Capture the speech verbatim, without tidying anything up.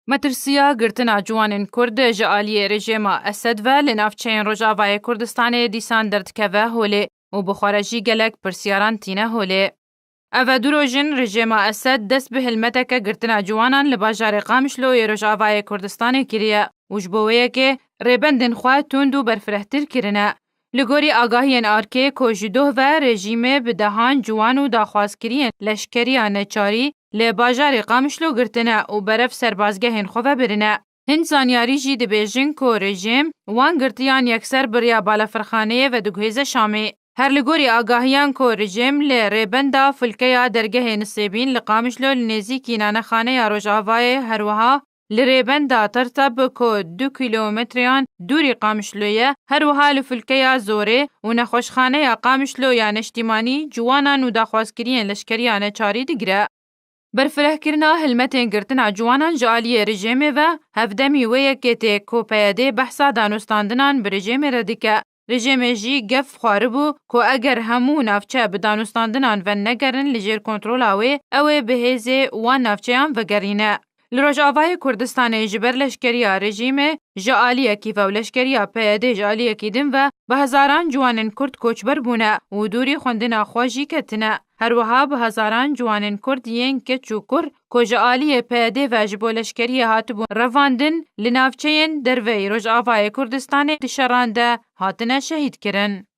Metirsiya girtina ciwanên Kurd ji aliyê rejêma Esed ve li navçeyên Rojavayê Kurdistanê dîsan derdikeve holê û bi xwe re jî gelek pirsyaran tîne holê. Ev e du roj in rejêma Esed dest bi hilmeteke girtina ciwanan li bajarê Qamişlo yê Rojavayê Kurdistanê kiriye û ji bo wê yekê rêbendên xwe tund û berfirehtir kirine. Li gorî agahiyên arkê ku ji doh ve rejîmê bi dehan ciwan û daxwazkiriyên leşkeriya neçarî li bajarê Qamişlo girtine û berev serbazgehên xwe ve birine. Hin zanyarî jî dibêjin ku rejîm wan girtiyan yekser bi riya balafirxaneyê vediguhêze Şamê. Her li gorî agahiyan ku rejîm li rêbenda filkeya dergehê Nisêbîn li Qamişlo li nêzîkî nanexaneya Rojavayê, her wiha li rêbenda Tertab ku du kîlometreyan dûrî Qamişlo ye, her wiha li filkeya Zorê û nexweşxaneya Qamişlo ya neştîmanî ciwanan û daxwazkiriyên leşkeriya neçarî digire. Berfirehkirina hilmetên girtina ciwanan ji aliyê rejêmê ve hevdemî wê yekê tê ku P Y D behsa danûstandinan bi rejêmê re dike. Rejêmê jî gef xwaribû ku eger hemû navçe bi danûstandinan venegerin li jêr kontrola wê, ew ê bi hêzê wan navçeyan vegerîne. Li Rojavayê Kurdistanê ji ber leşkeriya rejîmê ji aliyekî ve û leşkeriya P Y D ji aliyekî din ve bi hezaran ciwanên Kurd koçber bûne û dûrî xwendina xwe jî ketine. Her wiha bi hezaran ciwanên Kurd yên keç û kur ku ji aliyê P Y D ve ji bo leşkeriyê hatibûn revandin, li navçeyên derveyî Rojavayê Kurdistanê di şeran de hatine şehîdkirin.